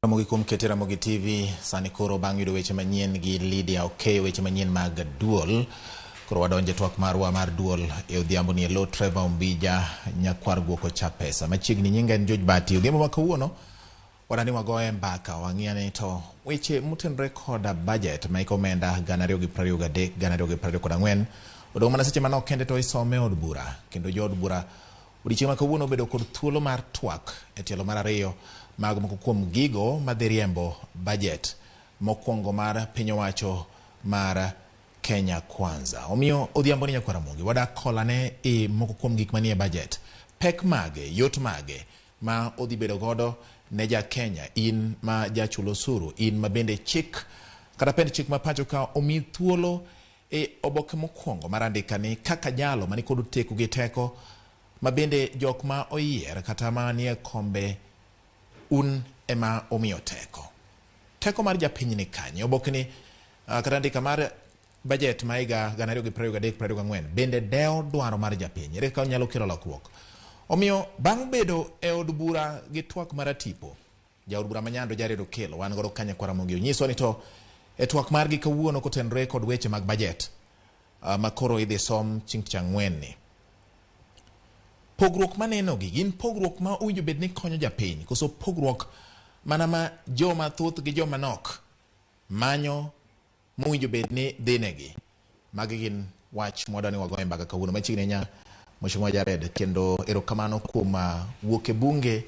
Ramogi kuom kete Ramogi TV sani koro bang' yudo weche manyien gi Lydia Okeyo weche manyien mag duol. Koro wadonje twak marwa mar duol e odhiambo ni e lo Trevor Ombija nyakwar guoko cha pesa. Machiegni nyinga en George Bati. Odhiambo ma kawuono wadani wagoye mbaka wang'iya ni to weche motenore koda budget ma iko omenda 2023 2024 odong' mana seche manok kende to isome e od bura kendo jood bura Odiechieng' ma kawuono obedo kod thuolo mar twak e tielo mar ariyo mag moko kuom gigo madhi riembo bajet mokwongo mar piny owacho mar Kenya Kwanza. Omiyo odhiambo ni nyakwar Ramogi wadak kolane e moko kuom gik manie bajet. Pek mage, yot mage ma odhi bedo godo ne ja Kenya, in ma jachul osuru, in ma bende chik kata pend chik ma pacho ka omi thuolo E oboke mokwongo mar andikani kaka jalo mani kod oteku gi teko ma bende jok ma oyier kata manie kombe un ema umiyo teko. Teko mar japiny ni kanye? Obokni kata andika mar bajet ma higa 2023-2024 bende dewo dwaro mar japiny. Ere kaka onyalo kelo lokruok? Omiyo bang' bedo e od bura gi twak maratipo, Jaod bura ma Nyando Jared Okello wan godo ka nyakwar Ramogi onyiswa ni to e twak margi kawuono kotenore kod weche mag bajet ma koro idhi som chieng' tich ang'wen ni. Pogruok manenogi gin pogruok ma owinjo bed ni konyo japiny koso pogruok mana ma joma thoth gi joma nok manyo mowinjo bed ni dhinegi. Magi gin wach mwadwa ni wagoye mbaka kawuono machiegni ahinya Mheshimiwa Jared, kendo erokamano kuom wuok e bunge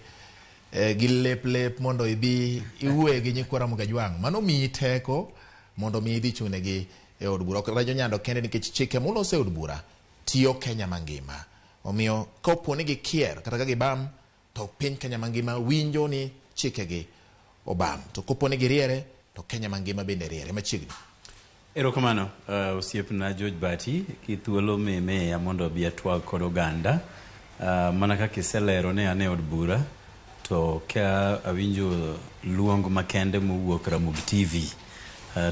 gi lep lep mondo ibi iwuoye gi nyikwa Ramogi Ajwang'. Mano miyi teko mondo mi idhi chung'negi e od bura. Ok Rajo Nyando kende nikech chike muloso e od bura tiyo Kenya mangima. Omiyo kopo ni gikier kata ka gibam to piny Kenya mangima winjo ni chikegi obam. To kopo ni giriere to Kenya mangima bende riere machiegni. Erokamano osiepna George Bati ki thuolo mimiya mondo abi atwag kod oganda. Mana kaka iselero ni an e od bura to ka awinjo luong makende mowuok Ramogi TV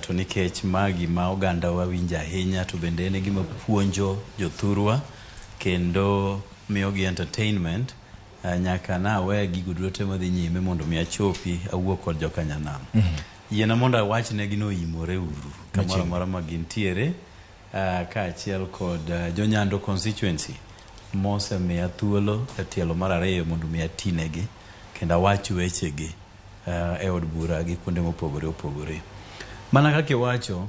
to nikech ma gima ogandawa winjo ahinya to bende en e gima puonjo jothurwa kendo miyogi entertainment nyaka nawe gigo duto te madhi nyime mondo mi achopi awuo kod jokanyanam. Yiena mondo awachnegi ni oimore uru kamoro amora ma gintiere kaachiel kod jonyando constituency mosemiya thuolo e tielo mar ariyo mondo mi atinegi kendo awach wechegi e od bura gi kuonde mopogore opogore. Mana kaka iwacho,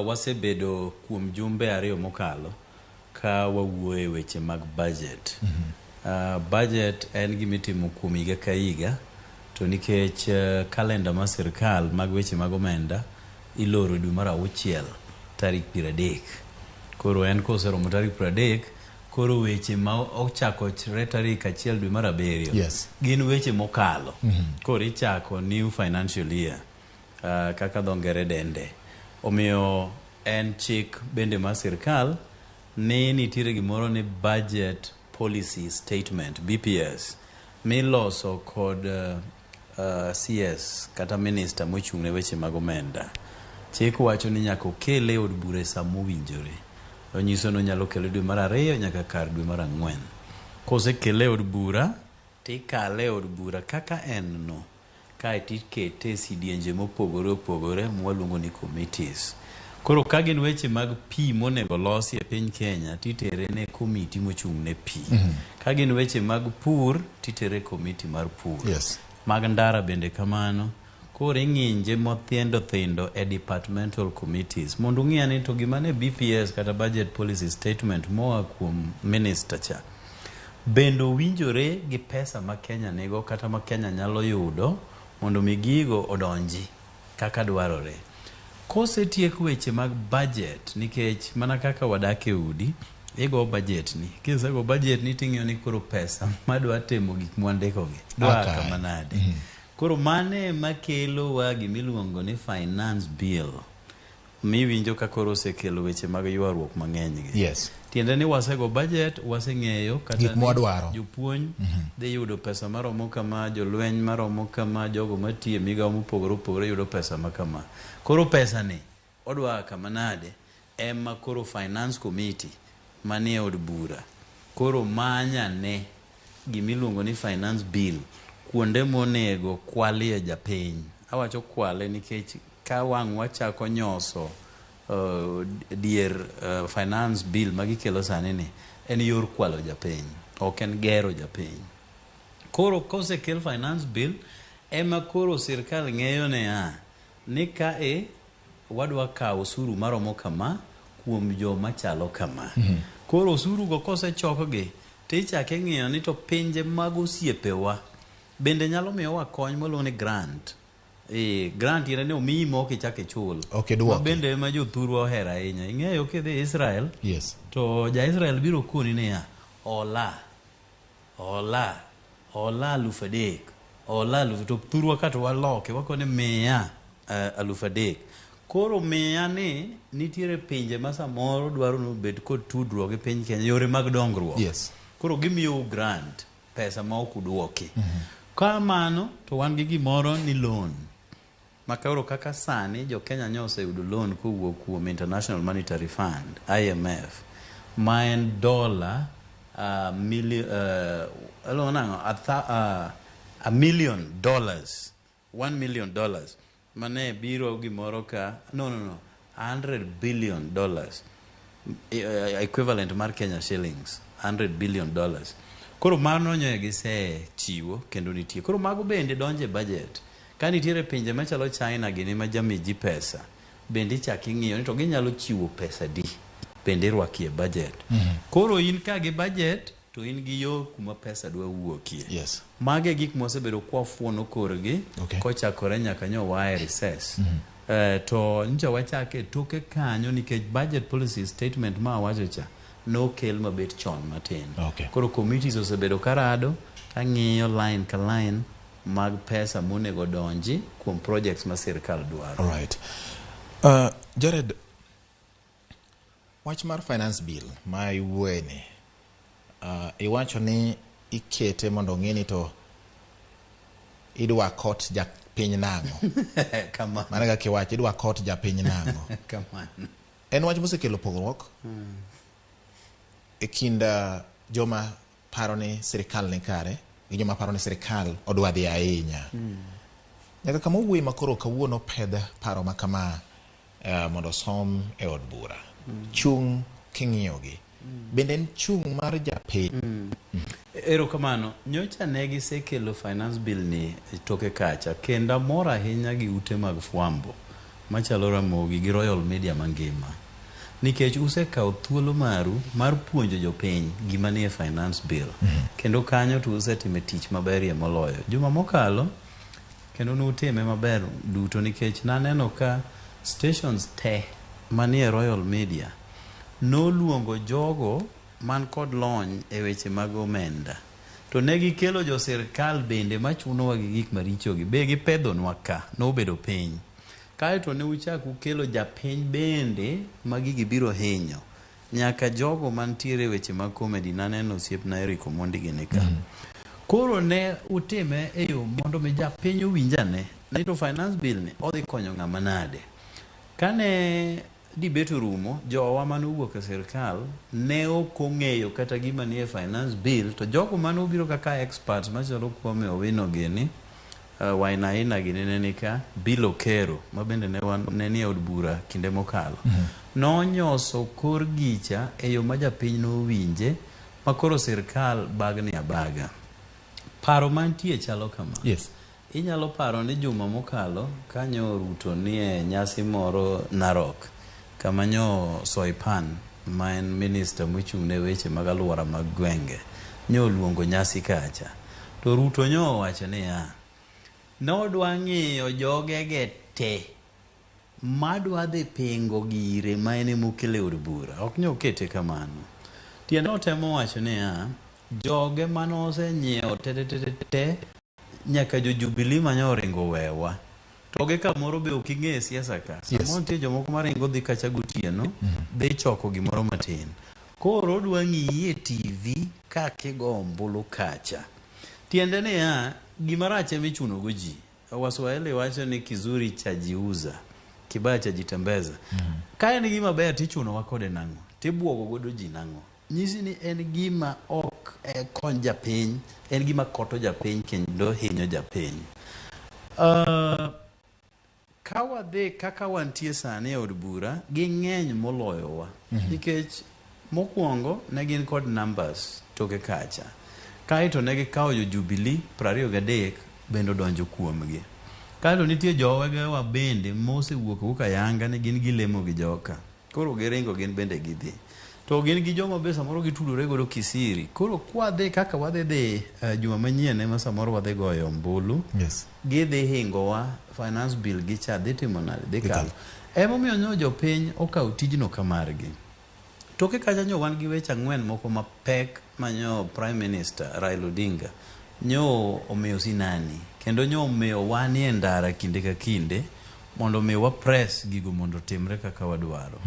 wasebedo kuom jumbe ariyo mokalo ka wawuoyo e weche mag budget. Budget en gima itimo kuom higa ka higa to nikech kalenda mar sirkal mag weche mag omenda iloro dwe mar auchiel tarik piero adek. Koro en koseromo tarik piero adek, koro weche ma ochakore tarik achiel dwe mar abiriyo gin weche mokalo. Koro ichako new financial year. Kaka dho ngere dende. Omiyo en chik bende mar sirkal ni nitiere gimoro ni Budget Policy Statement, BPS, miloso kod CS kata minista mochung' ne weche mag omenda. Chik wacho ni nyaka okele e od bura e saa mowinjore. Onyiso ni onyalo kele dwe mar ariyo nyaka kar dwe mar ang'wen. Kosekele e od bura, tikale e od bura kaka en no. Kaeto ikete e sidienje mopogore opogore mwaluongo ni committees. Koro ka gin weche mag pi monego olosi e piny Kenya titere ne komiti mochung' ne pi. Ka gin weche mag pur titere e komiti mar pur. Mag ndara bende kamano. Koro ing'inje mathindo thindo e departmental committees mondo ung'i ane to gima ne BPS kata Budget Policy Statement moa kuom minister cha Bende owinjore gi pesa ma Kenya nigo kata ma Kenya nyalo yudo mondo mi gigo odonji kaka dwarore. Kosetiek weche mag budget nikech mana kaka wadak e udi, igo budget ni, kisego budget ni ting'iyo ni koro pesa madwa timo gik mwandikogi dwa a kama nade. Koro mano ema kelowa gimiluongo ni finance bill. Miwinjo ka koro osekelo weche mag ywaruok mang'eny gi. Tiende ni wasego budget, waseng'eyo kata Gik ni mwadwaro. jopuonj dhi yudo pesa maromo kama, jolweny maromo kama, jogo matiyo e migawo mopogore opogore yudo pesa ma kama. Koro pesa ni odwa a kama nade ema koro finance committee manie od bura koro manyane gimiluongo ni finance bill kuonde monego kwalie japiny. Awacho kwale nikech ka wang' wachako nyoso dier finance bill ma gikelo sani ni en yor kwalo japiny, ok en gero japiny. Koro kosekel finance bill ema koro sirkal ng'eyo niya ni kae wadwa kawo osuru maromo kama kuom joma chalo kama. Koro osuru go kosechokgi tichako ing'iyo ni to pinje mag osiepewa bende nyalo miyowa kony mwaluongo ni grant. Grant tiende ni omiyi ma ok ichak ichul. Ok iduoki. Ma bende ema jothurwa ohero ahinya. Ing'eyo kidhi Israel, Yes. to ja-Israel biro koni niya, hola, hola, hola 3,000, hola alufu, to thurwa ka to waloke, wakone miya 3,000. Koro miya ni nitiere pinje ma samoro dwaro ni obed kod tudruok gi piny Kenya, yore mag dongruok. Yes. Koro gimiyou grant, pesa ma ok uduoki. Kamano to wan gi gimoro ni loan. Ma koro kaka sani jo Kenya nyo oseyudo loan kowuok kuom International Monetary Fund, IMF, ma en dola a million dollars, $1 million, mane biro gimoro ka, no, $100 billion, equivalent mar Kenya shillings, $100 billion. Koro mano nyo gisechiwo kendo nitie. Koro mago bende donjo e budget. Ka nitiere pinje machalo China gini ma jami ji pesa, bende ichak ing'iyo ni to ginyalo chiwo pesa di, bende irwaki e budget. Koro in ka gi budget to in gi yo kuma pesa dwa wuokie. Yes. Mago e gik mwasebedo kwafuono korgi kochakore nyaka nyo waa e recess. To nyocha wachake toke kanyo nikech budget policy statement ma awacho cha nokel mabet chon matin. Okay. Koro committees osebedo karado kang'iyo line ka line mag pesa monego donji kuom projects ma sirkal dwaro. All right. Jared, wach mar finance bill ma iwuoye ni, iwacho ni ikete mondo ong'e ni to idwa kot japiny nang'o. Kamano. Mano kaka iwacho, idwa kot japiny nang'o. Kamano. En wach mosekelo pogruok e kind joma paro ni sirikal ni kare gi joma paro ni sirikal odwa dhi ahinya. Nyaka kama owuoye ma koro kawuono pedh paro ma kama mondo osom e od bura. Chung' king'iyogi. Bende en chung' mar japiny. Erokamano. Nyocha ne gisekelo finance bill ni e toke kacha kendo amor ahinya gi ute mag fwambo machalo Ramogi gi Royal Media mangima. Nikech usekawo thuolo maru mar puonjo jopiny gima nie finance bill. Kendo kanyo to usetime tich maberie moloyo. Juma mokalo kendo nutime maber duto nikech naneno ka stations te manie Royal Media noluongo jogo man kod lony e weche mag omenda. To ne gikelo jo sirkal bende machunowa gi gik marichogi be gipedhonwa ka nobedo piny. Kaeto ne uchak ukelo japiny bende ma gigi biro hinyo. Nyaka jogo mantiere e weche mag comedy naneno osiepna Eric Omondi gini ka. Koro ne utime e yo mondo mi japiny owinj ane ni to finance bill ni odhi konyo ng'ama nade. Kane debate orumo, jowa manowuok e sirkal ne ok ong'eyo kata gima nie finance bill to jogo manobiro kaka experts machalo Kwame Owino gini, Wainaina gini ne nika, Bill Okero ma bende ne, wan, ne nie od bura kinde mokalo. Nonyoso kor gicha e yo ma japiny nowinje ma koro sirkal bagni abaga. Paro mantie chalo kama. Yes. Inyalo paro ni juma mokalo kanyo Ruto nie nyasi moro Narok kama nyo Soipan ma en minista mochung' ne weche mag alwora mag gwenge nyo oluongo nyasi kacha. To Ruto nyo owacho niya, nodwa ng'iyo jogege te madwa dhi pingo gire ma en emokelo e od bura. Ok nyo okete kamano. Tiende notemo wacho niya, joge manosenyiewo te te te te te nyaka jo Jubilee manyo oringo wewa. To gi kamoro be ok ing'e siasa ka. Samoro nitie jomoko maringo dhi kacha gotieno, dhi choko gimoro matin. Koro odwa ng'iyi e TV kaka igo ombulu kacha. Tiende niya, gima rach ema ichuno go ji. Waswahili wacho ni kizuri chajiuza, kibaya chajitembeza. Ka en gima ber tichunowa kode nang'o? Tibuogo godo ji nang'o? Nyisi ni en gima ok kony japiny, en gima koto japiny kendo hinyo japiny. Ka wadhi kaka wantie sani e od bura, ging'eny moloyowa. Nikech mokwongo ne gin kod numbers toke kacha. Kaeto ne gikawo jo Jubilee 23 bende odonjo kuomgi. Kaeto nitie jowegewa bende mosewuok wuok ayanga ni gin gilemo gi joka. Koro giringo gin bende gidhi. To gin gi joma be samoro gitudore godo kisiri. Koro kwadhi kaka wadhi dhi juma manyien ema samoro wadhi goyo ombulu. Yes. Gidhi hingowa finance bill gi cha dhi timo nade? Dhi kalo. Emomiyo nyo jopiny okawo tijno ka margi. Toke kacha nyo wan gi weche ang'wen moko mapek ma nyo Prime Minister Raila Odinga nyo omiyo sinani kendo nyo omiyo wanie ndara kinde ka kinde mondo mi wa press gigo mondo otimre kaka wadwaro.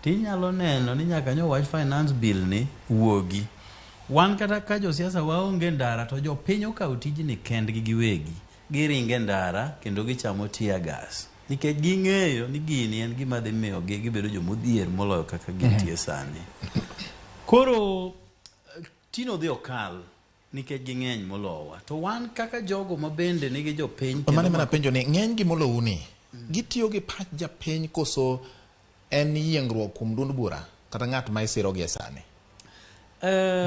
Tinyalo neno ni nyaka nyo wach finance bill ni wuogi. Wan kata ka josiasa waonge ndara to jopiny okawo tijni kendgi giwegi. Giringe ndara kendo gichamo tear gas. Nikech ging'eyo ni gini en gima dhi miyo gi gibedo jomodhier moloyo kaka gintie sani. Koro tino dhi okal nikech ging'eny molowa. To wan kaka jogo ma bende nigi jopiny kendo Mano mana penjo ni ng'eny gi molou ni gitiyo gi pach japiny koso en yiengruok kuom duond bura kata ng'at ma isiro gi e sani?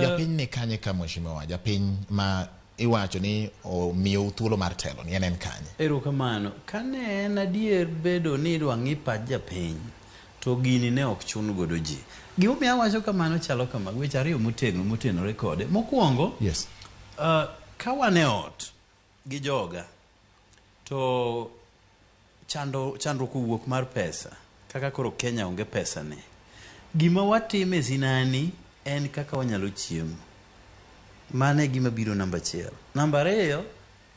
Japiny ni kanye ka mheshimiwa? Japiny ma iwacho ni omiyou thuolo mar telo ni en kanye? Erokamano. Kane en adier bedo ni idwa ng'i pach japiny, to gini ne ok chun godo ji. Gimomiyo awacho kamano chalo kama, weche ariyo motegno motenore kode. Mokwongo, Yes. Ka wan e ot gi joga, to chandruok owuok mar pesa, kaka koro Kenya onge pesa ni. Gima watimo e sinani en kaka wanyalo chiemo. Mano e gima biro namba achiel. Namba ariyo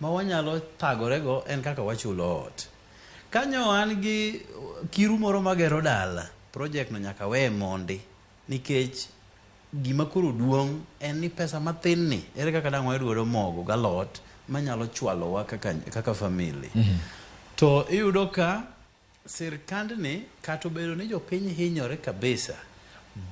ma wanyalo thagorego en kaka wachulo ot. Kanyo an gi kiru moro magero dala, project no nyaka weye mondi nikech gima koro duong' en ni pesa mathin ni ere kaka dang' wayud godo mogo galot manyalo chwalowa kaka family. To iyudo ka sirkandni kata obedo ni jopiny hinyore kabisa,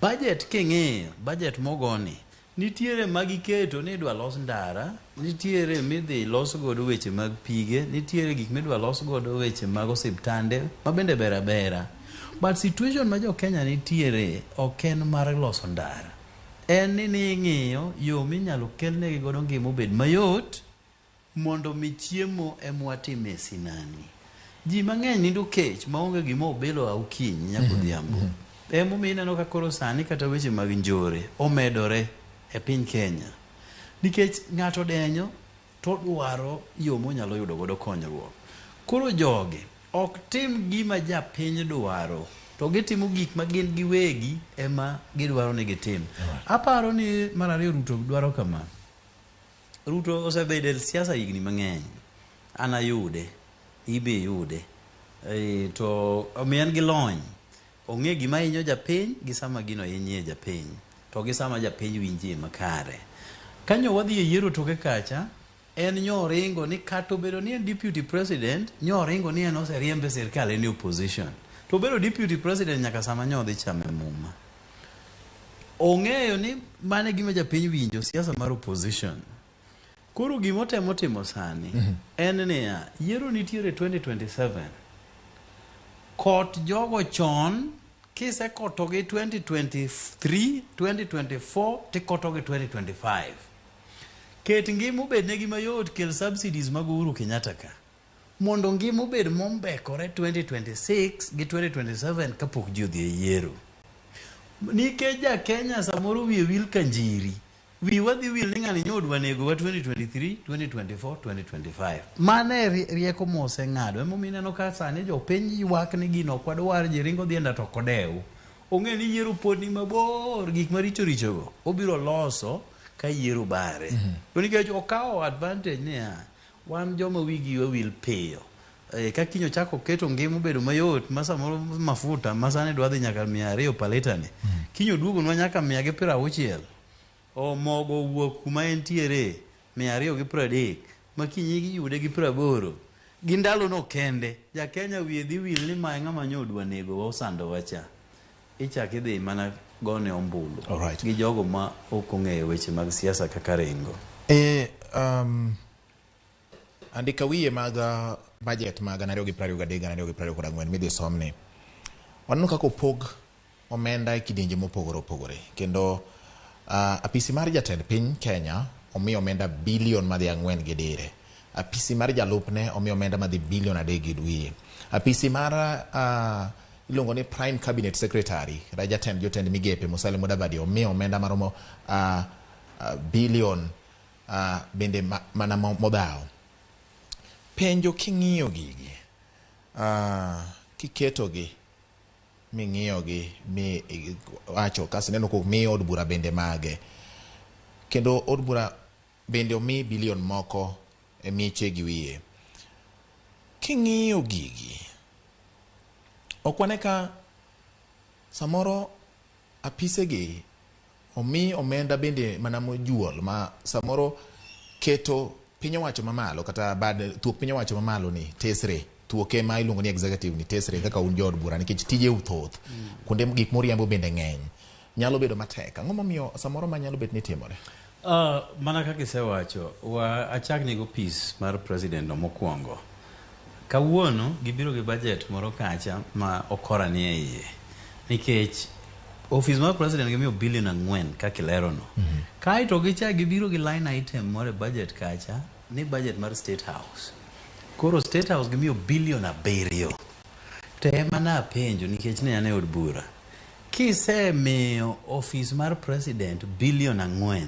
budget king'iyo, budget mogoni, nitiere magiketo ni idwa los ndara, nitiere midhi los godo weche mag pige, nitiere gik midwa los godo weche mag osiptande, mabende ber abera. But situation ma jo Kenya nitiere ok en mar loso ndara. En ni ning'iyo yo minyalo kelnegi godo ngima obed mayot mondo mi chiemo emwatime e sinani. Ji mang'eny nindo kech maonge gima obilo a okinyi nyaka odhiambo. Emomiyo ineno ka koro sani kata weche mag njore omedore e piny Kenya. Nikech ng'ato denyo to dwaro yo monyalo yudo godo konyruok. Koro jogi ok tim gima japiny dwaro, to gitimo gik ma gin giwegi ema gidwaro ni gitim. Aparo ni mar ariyo Ruto dwaro kama. Ruto osebedo e siasa higni mang'eny. An ayude, ibe iyude. To omiyo en gi lony. Ong'e gima hinyo japiny gi sama gino hinyie japiny. To gi sama japiny winjie makare. Kanyo wadhi e yiero toke kacha, en nyo oringo ni kata obedo ni en deputy president, nyo oringo ni en oseriembe sirkal en e opposition. To obedo deputy president nyaka sama nyo odhi chame muma. Ong'eyo ni mano e gima japiny winjo, siasa mar opposition. Koro gima otemo timo sani en niya, yiero nitiere 2027. Kot jogo chon, kisekotogi 2023, 2024, tikotogi 2025. Ket ngima obednegi mayot, kel subsidies mag Uhuru Kenyatta ka. Mondo ngima obed mombekore 2026 gi 2027 kapok ji odhi e yiero. Nikech ja Kenya samoro wiye wil ka njiri. Wiwa dhi wil ni ng'ani nyo odwa negowa 2023, 2024, 2025. Mano e rieko moseng'ado. Emomiyo ineno ka sani jopiny ywak ni gino ok wadwar, ji ringo dhi e ndara to ok odew. Ong'e ni yiero pod ni mabor, gik maricho richogo obiro loso ka yiero bare. To nikech okawo advantage niya, wan joma wigi wil piyo. Ka kiny ochako keto ngima obedo mayot ma samoro mafuta ma sani dwa dhi nyaka 200 per litre ni. Kiny oduogonwa nyaka 160. O mogo owuok kuma entiere 230 ma kiny iyude gi 80. Gi ndalo no kende, ja Kenya wiye dhi wil ni ma e ng'ama nyo odwa negowa osandowa cha. Ichak idhi mana gone ombulu Alright. gi jogo ma ok ong'eyo weche mag siasa kaka ringo. E, andika wiye mag budget mag 2023 2024 midhi somni. Waneno kaka opog omenda e kidienje mopogore opogore kendo apisi mar jatend piny Kenya omi omenda bilion madhi 4 gi dire. Apisi mar jalupne omi omenda madhi bilion 3 gi wiye. Apisi mar iluongo ni Prime Cabinet Secretary kata jatend jotend migepe Musalia Mudavadi omi omenda maromo bilion bende mana modhawo. Penjo king'iyo gigi, kiketogi ming'iyogi mi wacho kasto ineno komi od bura bende mage. Kendo od bura bende omi bilion moko e miche gi wiye. King'iyo gigi, ok wane ka samoro apisegi omi omenda bende mana mojuol ma samoro keto piny owacho mamalo kata bad thuok piny owacho mamalo ni tesre thuoke ma iluongo ni executive ni tesre kaka un jood bura nikech tijeu thoth kuonde gik moriambo bende ng'eny nyalo bedo matek. Ang'o momiyo samoro ma nyalo bet ni timore? Mana kaka isewacho, wa achak ni go piece mar president no mokwongo. Kawuono gibiro gi budget moro kacha ma okora ni e iye. Nikech office mar president gimiyo bilion 4 kaka ilero no. Kaeto gichak gibiro gi line item moro e budget kacha ni budget mar State House. Koro State House gimiyo bilion 7. To ema napenjo nikech ne an e od bura. Kisemiyo office mar president bilion 4,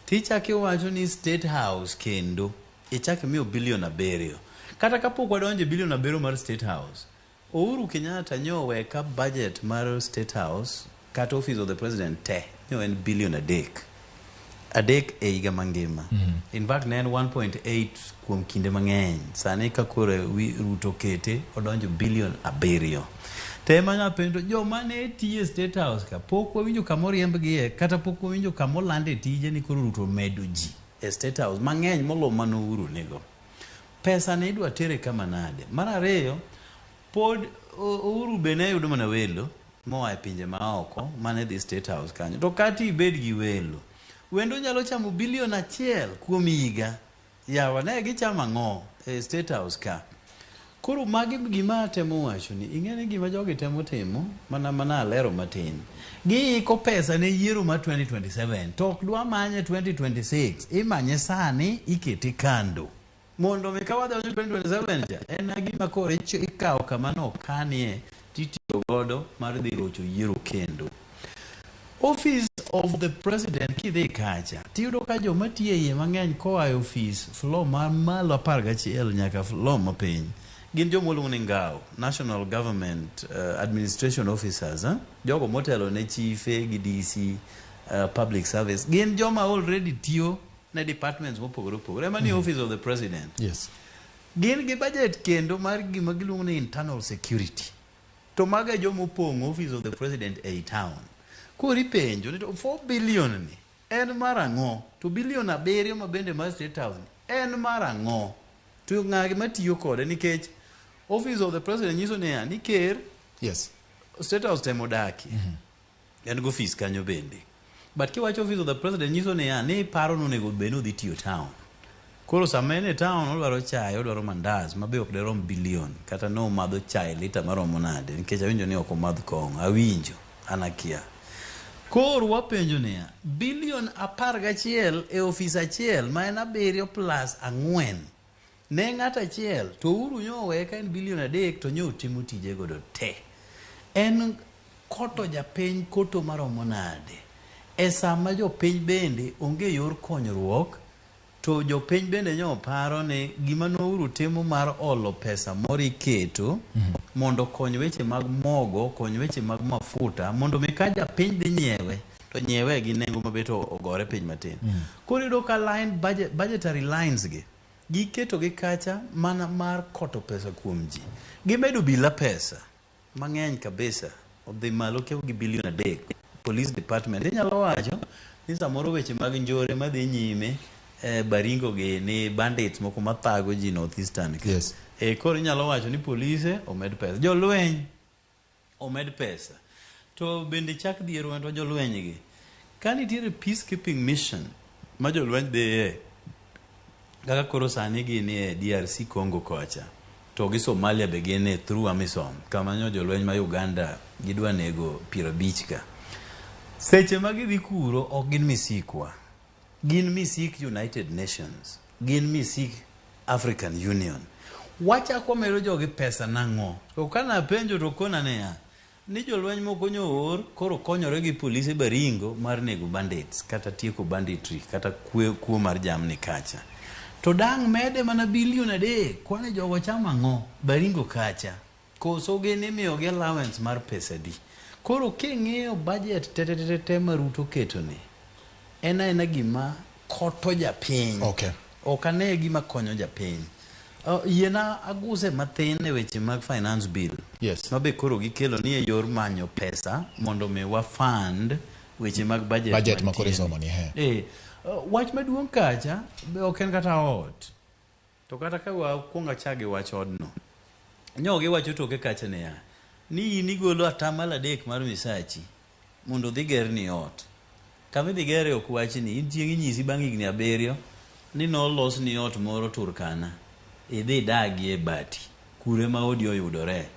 tichak iwacho ni State House kendo ichak imiyo bilion 7. Kata kapok wadonjo e bilion 7 mar State House, Uhuru Kenyatta nyo owe ka budget mar State House kata office of the president te nyo en bilion 3. 3 e higa mangima. In fact ne en 1.8 kuom kinde mang'eny. Sani ka koro Ruto kete odonjo bilion 7. To ema napenjo joma ne tiyo e State House ka pok wawinjo kama oriembgie kata pok wawinjo kama olande tije ni koro Ruto omedo ji e State House mang'eny moloyo mane Uhuru nigo. Pesa ni idwa tere kama nade? Mar ariyo, pod Uhuru be ne yudo mana welo moa e pinje maoko mane dhi State House kanyo. To kata ibed gi welo, wendo nyalo chamo bilion 1 kuom higa. Yawa ne gichamo ang'o e State House ka? Koro magi gima atemo wacho ni ing'e ni gima jogi temo timo mana alero matin. Giiko pesa ne yiero mar 2027 to ok dwa manye 2026, imanye sani ikete kando. Mondo mi ka wadonjo 2027 cha en gima koro ikawo kama nokanie titiyo godo mar dhi rocho yiero kendo. Office of the President kidhi kacha tiyudo ka joma tiyo e iye mang'eny koa e ofis floor mar malo 11 nyaka floor mapiny gin joma waluongo ni NGAO, National Government Administration Officers, Jogo motelo ne chife gi DC, Public Service, gin joma already tiyo ne departments mopogore opogore. Ema ni Office of the President. Yes. Gin gi budget kendo mar gima giluongo ni internal security. To mago e joma opong'o Office of the President ei town. Koro ipenjo ni to 4 billion ni en mar ang'o? To bilion 7 ma bende mar State House ni en mar ang'o? To ng'agi matiyo kode nikech Office of the President nyiso niya ni ker Yes. State House temo daki. En go office kanyo bende. But kiwacho Office of the President nyiso niya ni paro ni onego bed ni odhi tiyo town. Koro sama en e town odwaro chae, odwaro mandas ma be ok derom bilion kata no omadho chae lita maromo nade nikech awinjo ni ok omadh kong'o. Awinjo, an akia. Koro wapenjo niya, bilion 11 e ofis achiel ma en 7 plus 4 ne ng'ato achiel to Uhuru nyo oweye ka en bilion 3 to nyo otimo tije godo te. En koto japiny koto maromo nade? E sama jopiny bende onge yor konyruok to jopiny bende nyo paro ni gima ne Uhuru timo mar olo pesa moro iketo mondo okony weche mag mogo, okony weche mag mafuta mondo mi ka japiny dhi nyiewe to nyiewe gi nengo mabet ogore piny matin. Koro iyudo ka line budget, budgetary lines gi giketo gi kacha mana mar koto pesa kuom ji. Gimedo bila pesa mang'eny kabisa, odhi malo kew gi bilion 3. Police department inyalo wacho ni samoro weche mag njore madhi nyime Baringo gi ni bandits moko mathago ji North Eastern ka. Yes. Koro inyalo wacho ni polise omed pesa, jolweny omed pesa. To bende chak dhi e Rwanda jolweny gi. Ka nitiere peacekeeping mission ma jolweny dhiye, kaka koro sani gin e DRC Congo kocha, to gi Somalia be gin e through AMISOM, kama nyo jolweny ma Uganda gidwa nego 50 ka. Seche ma gidhi kuro ok gin misikwa. Gin misik United Nations. Gin misik African Union. Wachako wamedo jogi pesa nang'o? To kana penjo to kona niya, ni jolweny moko nyo oor koro konyore gi polise Baringo mar nego bandits kata tieko banditry kata kuo mar jamni kacha. To dang' mede mana bilion 3 kwani jogo chamo ang'o Baringo kacha? Koso gin imiyogi allowance mar pesa adi? Koro king'iyo budget te ma Ruto ketoni, en aena gima koto japiny. Okay. Ok ane gima konyo japiny. Yiena aguse mathin e weche mag finance bill. Yes. Ma be koro gikelo ni e yor manyo pesa mondo mi wa fund weche mag budget. Budget ma koro mantie. isomo ni, he. Wach maduong' kacha be ok en kata ot. To kata ka wakwongo achak gi wach odno. Nyo giwacho toke kacha niya, ni in igolo atamalo 3 mar misachi mondo odhi gerni ot. Kama idhi gere ok wachni, in chieng' inyisi bang' higni 7 ni nolosni ot moro Turkana, idhi idagie bati, kure ma odi oyudore.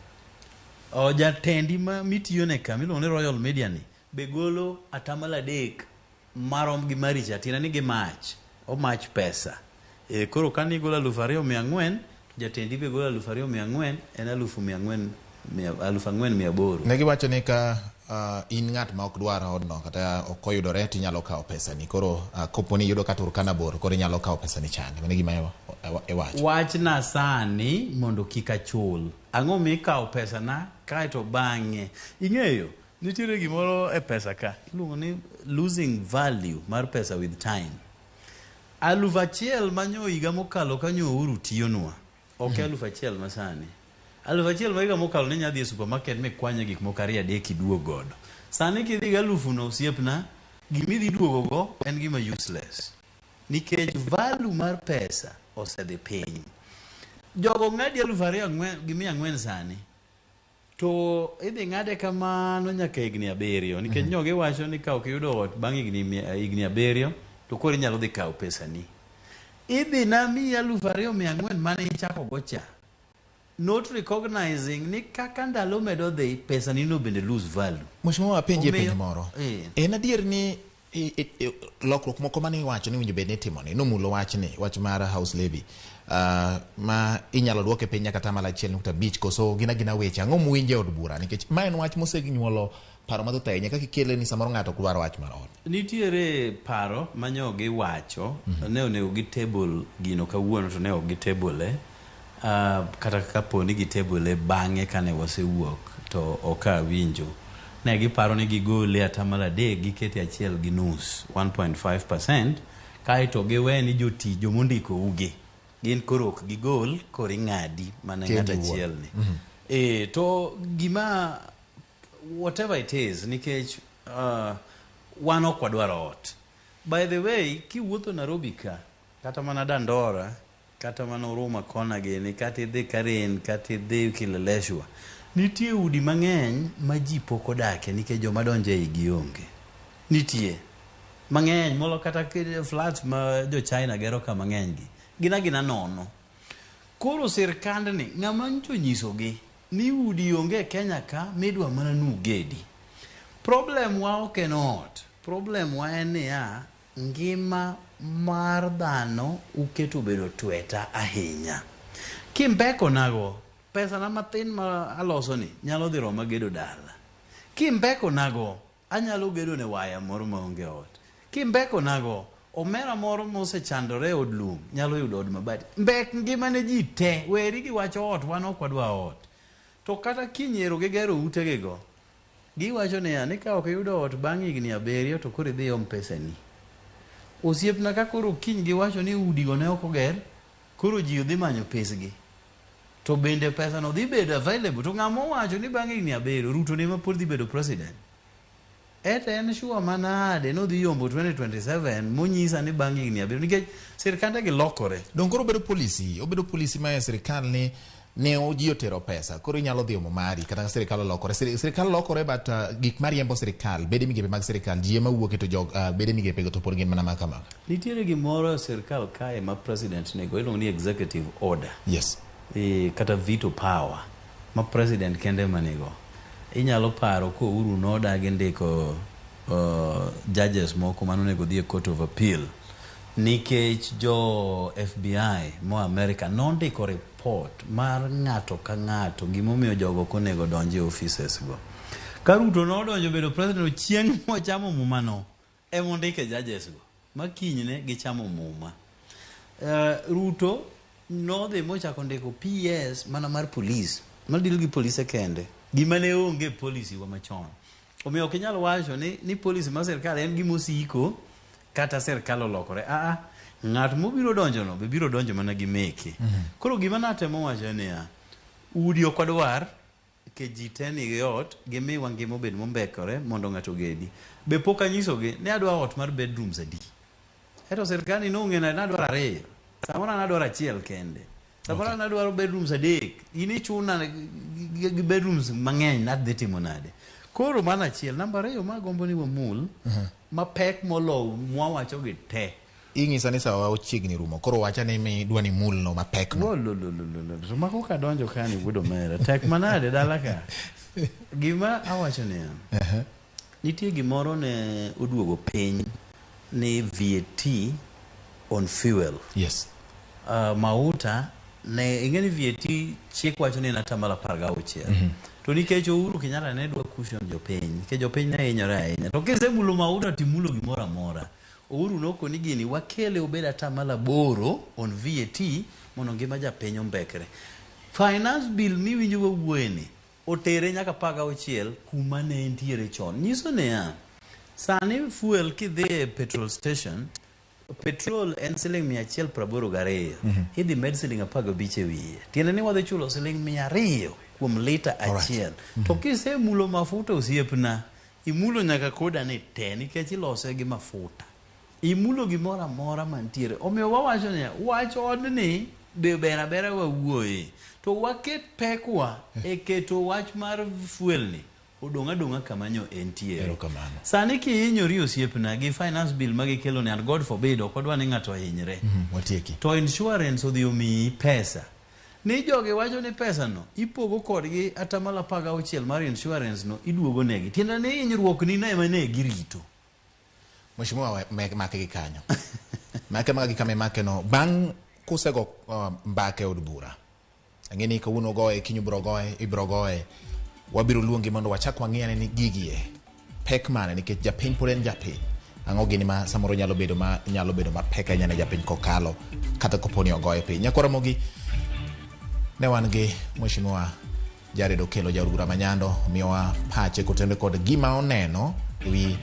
O jatendi ma mitiyone ka miluongo ni Royal Media ni be golo atamalo 3 marom gi mari cha, tiende ni gimach, omach pesa. Koro ka nigolo 2400, jatendi be golo 2400, en alufu mia ang'wen, mia, alufu ang'wen mia aboro. Ne giwacho ni ka in ng'at ma ok dwar odno kata ok oyudore to inyalo kawo pesani. Koro kopo ni iyudo ka Turkana bor, koro inyalo kawo pesani chande. Mano e gima iwacho. Wachna sani mondo kik achul. Ang'o mikawo pesana kaeto bang'e? Ing'eyo, nitiere gimoro e pesa ka iluongo ni losing value mar pesa with time. 1000 manyo higa mokalo kanyo Uhuru tiyonwa, ok 1000 masani. 1000 ma higa mokalo ne nyadhi e supermarket mikwanye gik moko 2 3 iduog godo. Sani kidhi gi 1000 no osiepna, gimidhi duogo go en gima useless. Nikech value mar pesa osedhi piny. Jogo ng'adi alufu ariyo ang'wen gi mia ang'wen sani. To idhi ng'ade kamano nyaka higni 7 nikech nyo giwacho ni ka ok iyudo ot bang' higni 7 to koro inyalo dhi kawo pesani. Idhi na miyi 2400 mane ichako go cha. Not recognizing ni kaka ndalo medo dhi, pesani no bende lose value. Mheshimiwa, apenji penjo moro. En adier ni lokruok moko mane iwacho ni winjo bed ni itimo ni nomulo wachni, wach mar house levy, ma inyalo duoke piny nyaka atamalo 1.5, koso gin agina weche ang'o muwinjo e od bura? Nikech ma en wach mosenyuolo paro mathoth ahinya, kaka ikele ni samoro ng'ato ok dwar wach mar ot. Nitiere paro manyo giwacho, ne onego gi table gino kawuono to ne ok gi table, kata kapo ni gi table bang'e kane wasewuok to ok awinjo. Ne giparo ni gigole atamalo 3 gikete 1.5, 1.5%, kaeto giwe ni jotich jomondiko ugi gin koro ok gigol, koro ing'adi mana Kendi ng'ato wuon. achiel ni. To gima whatever it is, nikech wan ok wadwar ot. By the way, kiwuotho Nairobi ka, kata mana Dandora, kata mana Huruma kona gini, kata idhi Karen, kata idhi Kileleshwa, nitie udi mang'eny ma ji pok odake nikech joma donjo e igi onge. Nitie mang'eny molo kata flat ma jo China gero ka mang'eny gi. Gin agina nono. Koro sirkandni, ng'ama nyocha onyisogi ni udi onge e Kenya ka, midwa mana nugedi. Problem wa ok en ot. Problem wa en niya, ngima mar dhano uketo bedo tweta ahinya. Kimbeko nago, pesa na mathin ma aloso ni nyalo dhi roma gedo dala. Kimbeko nago, anyalo gedo ne waya moro maonge ot. Kimbeko nago, omera moro mosechandore e od lum nyalo yudo od mabati. Mbek ngima ne ji te, weri gi wacho ot, wan ok wadwa ot. To kata kinyiero gi gero utegigo, giwacho niya, ni ka ok iyudo ot bang' higni 7 to koro idhi iom pesani. Osiepna ka koro kiny giwacho ni udigo ne ok oger, koro ji dhi manyo pesgi. To bende pesano dhi bedo available. To ng'ama owacho ni bang' higni 7 Ruto ne ma pod dhi bedo president. Ete en sure manade nodhi yombo 2027 monyisa ni bang' higni 7 nikech sirkande gi lokore. Dong koro obedo policy, obedo policy ma e sirkal ni Ne ji otero pesa, koro inyalo dhi omo mari kata ka sirikal olokore. Sirikal lokore, but gik mariembo sirikal, bede migepe mag sirikal, ji ema wuok to jog bede migepe go to pod gin mana maka maka. Nitiere gimoro e sirikal kae ma president nigo iluongo ni executive order. Kata veto power ma president kende ema nigo. Inyalo paro ko Uhuru nodagi ndiko judges moko manonego dhi e Court of Appeal nikech jo FBI moa America nondiko report mar ng'ato ka ng'ato gimomiyo jogo ok onego donj e offices go. Ka Ruto nodonjo bedo president chieng' mochamo muma no emondike judges go ma kinyne gichamo muma. Ruto nodhi mochako ndiko PS mana mar police madil gi polise kende gima ne onge policy wa machon. Omiyo ok inyal wacho ni policy mar sirkal en gima osiko kata sirkal olokore. Aa, ng'at mobiro donjo no be biro donjo mana gi meke. Koro gima natemo wacho en niya, udi ok wadwar nikech ji te nigi ot, gimiwa ngima obed mombekore mondo ng'ato ogedi. Be pok anyisogi ni adwa ot mar bedrooms adi. Eto sirkal ni nong'e nade nadwaro 2. Samoro an adwaro 1 kende. Samoro an adwaro bedrooms 3. In ichuna gi bedrooms mang'eny nadhi timo nade. Koro mano achiel. Namba 2 ma agombo ni wamul, mapek moloyo mwawacho gi te. Ing'isa ni sawa ochiegni rumo. Koro wacha ni midwa ni mulno mapek no. Lo, lo, lo, lo, lo. To mako ka donjo ka ni wuod omera. Tek manade dala ka. Gima awacho niya. Nitie gimoro ne oduogo piny ni VAT on fuel. Mauta ne ing'e ni VAT chik wacho ni en atamalo 16. To nikech Uhuru Kenyatta ne dwa cushion jopiny, nikech jopiny ne hinyore ahinya. To kisemulo mauta timulo gimoro amora. Uhuru nokoni gini wakele obed atamalo 8 on VAT mondo ngima japiny ombekre. Finance bill miwinjo wawuoye ni otere nyaka 16 kuma ne entiere chon. Nyiso niya, sani fuel kidhi e petrol station, petrol en siling 182. Idhi med siling 15 e wiye. Tiende ni wadhi chulo siling 200 kuom lita achiel. To kisemulo mafuta osiepna, imulo nyaka koda ni te nikech ilose gi mafuta. Imulo gimoro amora mantiere. Omiyo wawacho niya, wach odni be ber abera wawuoye. To waket pekwa e keto wach mar fuel ni odong' adong'a kama nyo entiere. Erokamano. Sani kihinyori osiepna gi finance bill magikelo ni, and God forbid ok wadwa ni ng'ato ohinyre. Watieki. To insurance odhi omiyi pesa. Ni jogi wacho ni pesa no ipogo kodgi atamalo 16 mar insurance no iduogo negi. Tiende ni hinyruok ni no ema ne girito. Mheshimiwa make gi kanyo. Make maka gi kama imake no bang' kusego mbaka e od bura. Ang'e ni kawuono goye, kiny ubiro goye, ibiro goye. Wabiro luongi mondo wachak wang'i ane ni gigi e pek mane nikech japiny pod en japiny. Ang'o gini ma samoro nyalo bedo ma nyalo bedo mapek ahinya ne japiny kokalo kata kopo ni ogoye piny. Nyakwar Ramogi, ne wan gi Mheshimiwa Jared Okello jaod bura ma Nyando, miyowa pache kotenore kod gima oneno ewi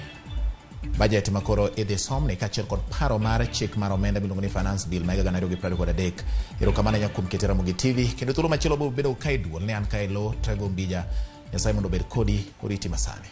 budget ma koro idhi somni kaachiel kod paro mar chik mar omenda miluongo ni finance bill ma higa 2023. Erokamano ahinya kuom kete Ramogi TV kendo thuolo machielo biro bedo ka e duol ne an ka e lo Trevor Ombija. Nyasaye mondo obed kodi oriti masani.